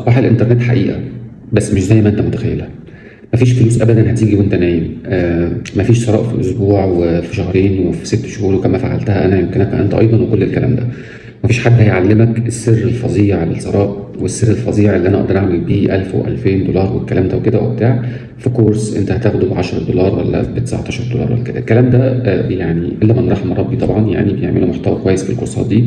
ارباح الانترنت حقيقة بس مش زي ما انت متخيلها. مفيش فلوس ابدا هتيجي وانت نايم. مفيش ثراء في اسبوع وفي شهرين وفي 6 شهور، وكما فعلتها انا يمكنك انت ايضا، وكل الكلام ده. مفيش حد هيعلمك السر الفظيع للثراء والسر الفظيع اللي انا اقدر اعمل بيه 1000 و2000 دولار والكلام ده وكده وبتاع في كورس انت هتاخده ب 10 دولار ولا ب 19 دولار ولا كده. الكلام ده يعني الا من رحم ربي طبعا، يعني بيعملوا محتوى كويس في الكورسات دي.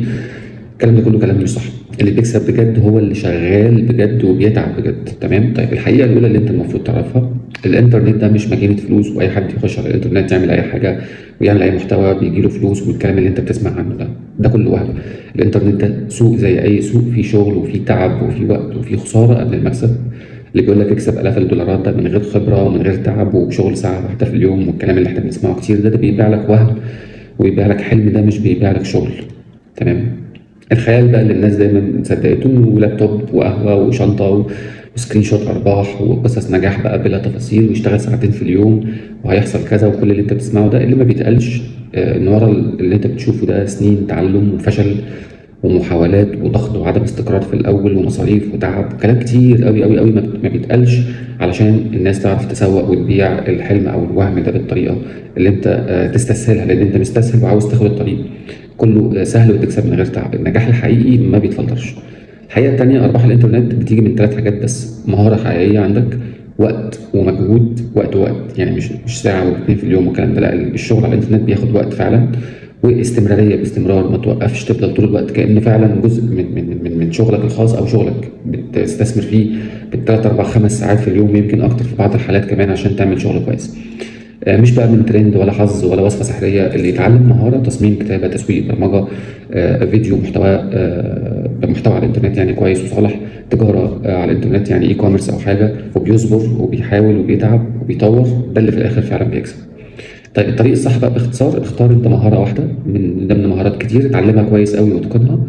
الكلام ده كله كلام مش صح. اللي بيكسب بجد هو اللي شغال بجد وبيتعب بجد. تمام. طيب الحقيقة الاولى اللي انت المفروض تعرفها، الانترنت ده مش ماكينة فلوس، واي حد يخش على الانترنت يعمل اي حاجة ويعمل اي محتوى بيجي له فلوس، والكلام اللي انت بتسمع عنه ده كله وهم. الانترنت ده سوق زي اي سوق، فيه شغل وفيه تعب وفيه وقت وفيه خسارة قبل المكسب. اللي بيقول لك اكسب الاف الدولارات ده من غير خبره ومن غير تعب وبشغل ساعة واحدة في اليوم والكلام اللي احنا بنسمعه كتير ده بيبيع لك وهم ويبيع لك حلم، ده مش بيبيع لك شغل. تمام. الخيال بقى اللي الناس دايما صدقته انه لابتوب وقهوة وشنطه و screenshot ارباح وقصص نجاح بقى بلا تفاصيل، ويشتغل ساعتين في اليوم وهيحصل كذا، وكل اللي انت بتسمعه ده اللي ما بيتقالش ان ورا اللي انت بتشوفه ده سنين تعلم وفشل ومحاولات وضغط وعدم استقرار في الاول ومصاريف وتعب وكلام كتير قوي قوي قوي ما بيتقالش، علشان الناس تعرف تسوق وتبيع الحلم او الوهم ده بالطريقة اللي انت تستسهلها، لان انت مستسهل وعاوز تاخد الطريق كله سهل وتكسب من غير تعب. النجاح الحقيقي ما بيتفلترش. الحقيقة التانية، أرباح الإنترنت بتيجي من 3 حاجات بس: مهارة حقيقية عندك، وقت ومجهود. وقت وقت يعني مش ساعة ولا اتنين في اليوم والكلام ده، لا، الشغل على الإنترنت بياخد وقت فعلا. واستمرارية، باستمرار ما توقفش، تفضل طول الوقت كأنه فعلا جزء من شغلك الخاص أو شغلك بتستثمر فيه بالتلات أربع خمس ساعات في اليوم، يمكن أكتر في بعض الحالات كمان، عشان تعمل شغل كويس. مش بقى من ترند ولا حظ ولا وصفة سحرية. اللي يتعلم مهارة تصميم، كتابة، تسويق، برمجة، فيديو، محتوى، محتوى على الإنترنت يعني كويس وصالح، تجارة على الإنترنت يعني e-commerce أو حاجة، وبيصبر وبيحاول وبيتعب وبيطور، ده اللي في الآخر فعلا بيكسب. طيب الطريق الصح بقى باختصار: اختار انت مهارة واحدة من ضمن مهارات كتير، اتعلمها كويس قوي واتقنها،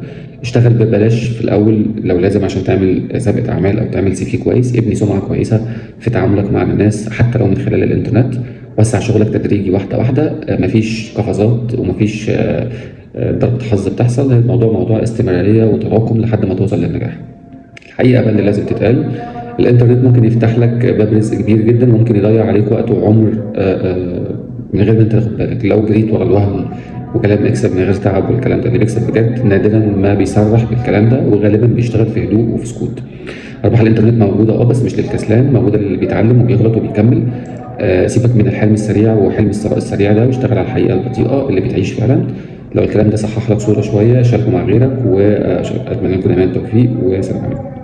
اشتغل ببلاش في الأول لو لازم عشان تعمل سابقة أعمال أو تعمل CV كويس، ابني سمعة كويسة في تعاملك مع الناس حتى لو من خلال الإنترنت، وسع شغلك تدريجي واحدة واحدة. مفيش قفزات ومفيش ضربة حظ بتحصل. الموضوع موضوع استمرارية وتراكم لحد ما توصل للنجاح. الحقيقة بقى اللي لازم تتقال، الإنترنت ممكن يفتح لك باب رزق كبير جدا، ممكن يضيع عليك وقت وعمر من غير ما انت تاخد بالك لو جريت ورا الوهم وكلام اكسب من غير تعب والكلام ده. اللي بيكسب بجد نادرا ما بيصرح بالكلام ده، وغالبا بيشتغل في هدوء وفي سكوت. ارباح الانترنت موجودة بس مش للكسلان، موجودة للي بيتعلم وبيغلط وبيكمل. سيبك من الحلم السريع وحلم الثراء السريع ده، واشتغل على الحقيقة البطيئة اللي بتعيش فعلا. لو الكلام ده صحح لك صوره شوية شاركه مع غيرك، واتمنى لكم دايما التوفيق، وسلام عليكم.